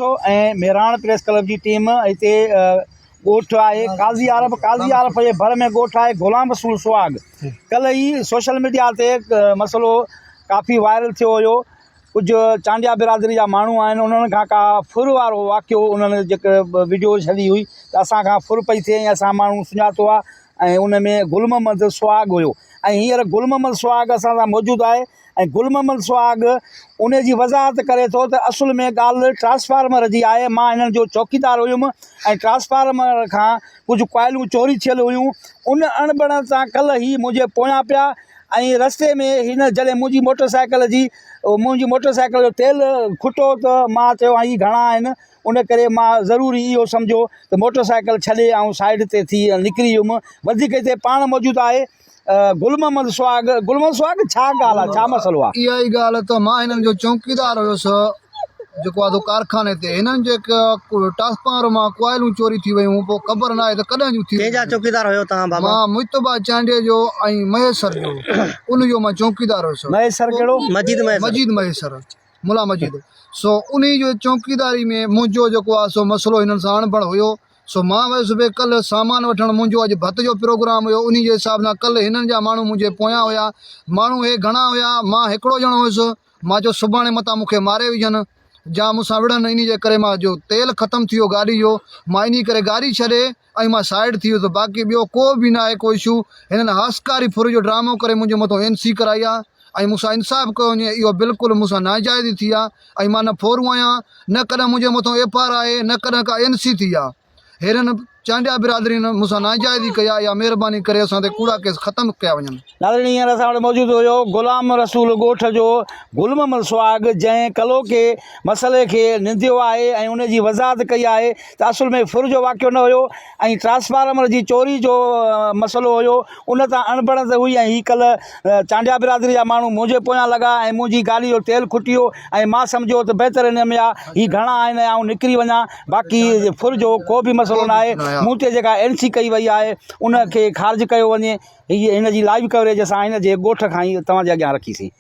۽ Mehran press club جي team هتي ڳوٺ آهي قاضي عارب قاضي عارب جي ڀر ۾ ڳوٺ آهي غلام رسول سهاڳ ڪلهه ئي سوشل ميڊيا تي مسئلو ڪافي وائرل ٿيو هيو ڪجهه چانڊيا برادري جا ماڻهو آهن انهن کان ڪا ڦر وارو واقعو انهن جيڪي وڊيو ڇڏي هئي ته اسان کان ڦر پئي ٿئي ۽ اسان ماڻهو سڃاتو آهي ۽ ان ۾ گل محمد سهاڳ هيو ۽ هينئر گل محمد سهاڳ اسان سان موجود آهي ۽ گل محمد سهاڳ ان جي وضاحت ڪري ٿو ته اصل ۾ ڳالهه ٽرانسفارمر جي آهي مان هنن جو چوڪيدار هيم ۽ ٽرانسفارمر کان ڪجهه ڪوائلون چوري ٿيل هيون ان اڻبڻت تان ڪلهه هي منهنجي پويان پيا ۽ رستي ۾ هن جڏهن منهنجي موٽر سائيڪل جي منهنجي موٽر سائيڪل جو تيل کٽو ته مان چيو هي گهڻا آهن ان ڪري مان ضروري اهو سمجهيو ته موٽر سائيڪل ڇڏي آئون سائيڊ تي ٿي نڪري ويم وڌيڪ هتي پاڻ موجود آهي گل محمد سهاڳ، گل محمد سهاڳ ڇا ڳالهه آ، ڇا مسئلو آ؟ اها ئي ڳالهه ته مان هنن جو چونڪيدار هيس جيڪو آڌو ڪارخاني تي هنن جي ٽاسپار مان ڪوائلون چوري ٿي ويون پوء خبر ناهي ته ڪڏهن جون ٿي ڪنهن جا چوڪيدار هيو توهان بابا؟ مان مجتبيٰ چانڊيي جو ۽ مهيسر جو ان جو مان چونڪيدار هيس. مهيسر ڪهڙو؟ مجيد مهيسر. مجيد مهيسر ملا مجيد سو انهي جو چونڪيداري ۾ منهنجو جيڪو آ سو مسئلو هنن سان اڻبڻ هيو سو مان ويس به ڪلهه سامان وٺڻ منهنجو اڄ ڀت جو پروگرام هيو انهي جي حساب سان ڪلهه هنن جا ماڻهو منهنجي پويان هيا ماڻهو هي گهڻا هيا مان هڪڙو ڄڻو هيس مان چيو سڀاڻي متان مون کي ماري وجهن جا مون سان وڙهن انهي جي ڪري مان جو تيل ختم ٿي ويو گاڏي جو مان انهي ڪري گاڏي ڇڏي ۽ مان سائيڊ ٿي ويس باقي ٻيو ڪو به ناهي ڪو اشو هنن هاسڪاري ڦر جو ڊرامو ڪري منهنجي مٿو اين سي ڪرائي آ ۽ مون سان انصاف ڪيو وڃي اهو بلڪل مون سان ناجائزي ٿي آ ۽ مان نه ڦورو آهيان نه ڪڏهن منهنجي مٿو ايف آر آهي نه ڪڏهن ڪا اين سي ٿي آ هيرن چانڊيا برادرين مون سان ناجائزي ڪئي آ اها مهرباني ڪري اسان تي ڪوڙا ڪيس ختم ڪيا وڃن. ناظرين هينئر اسان وٽ موجود هيو غلام رسول ڳوٺ جو گل محمد سهاڳ جنهن ڪلهوڪي مسئلي کي ننديو آهي ۽ ان جي وضاحت ڪئي آهي ته اصل ۾ ڦر جو واقعو نه هيو ۽ ٽرانسفارمر جي چوري جو مسئلو هيو ان تان اڻبڻت هئي ۽ هي ڪلهه چانڊيا برادري جا ماڻهو منهنجي پويان لڳا ۽ منهنجي گاڏي جو تيل کٽي ويو ۽ مان سمجهيو ته بهتر ان ۾ آ هي گهڻا آهن ۽ آئون نڪري وڃان باقي ڦر جو ڪو به مسئلو نه آهي مون تي جيڪا اين سي ڪئي وئي آهي ان کي خارج ڪيو وڃي هي هن جي لائيو ڪوريج اسان هن جي ڳوٺ کان ئي توهان جي اڳيان رکي سين.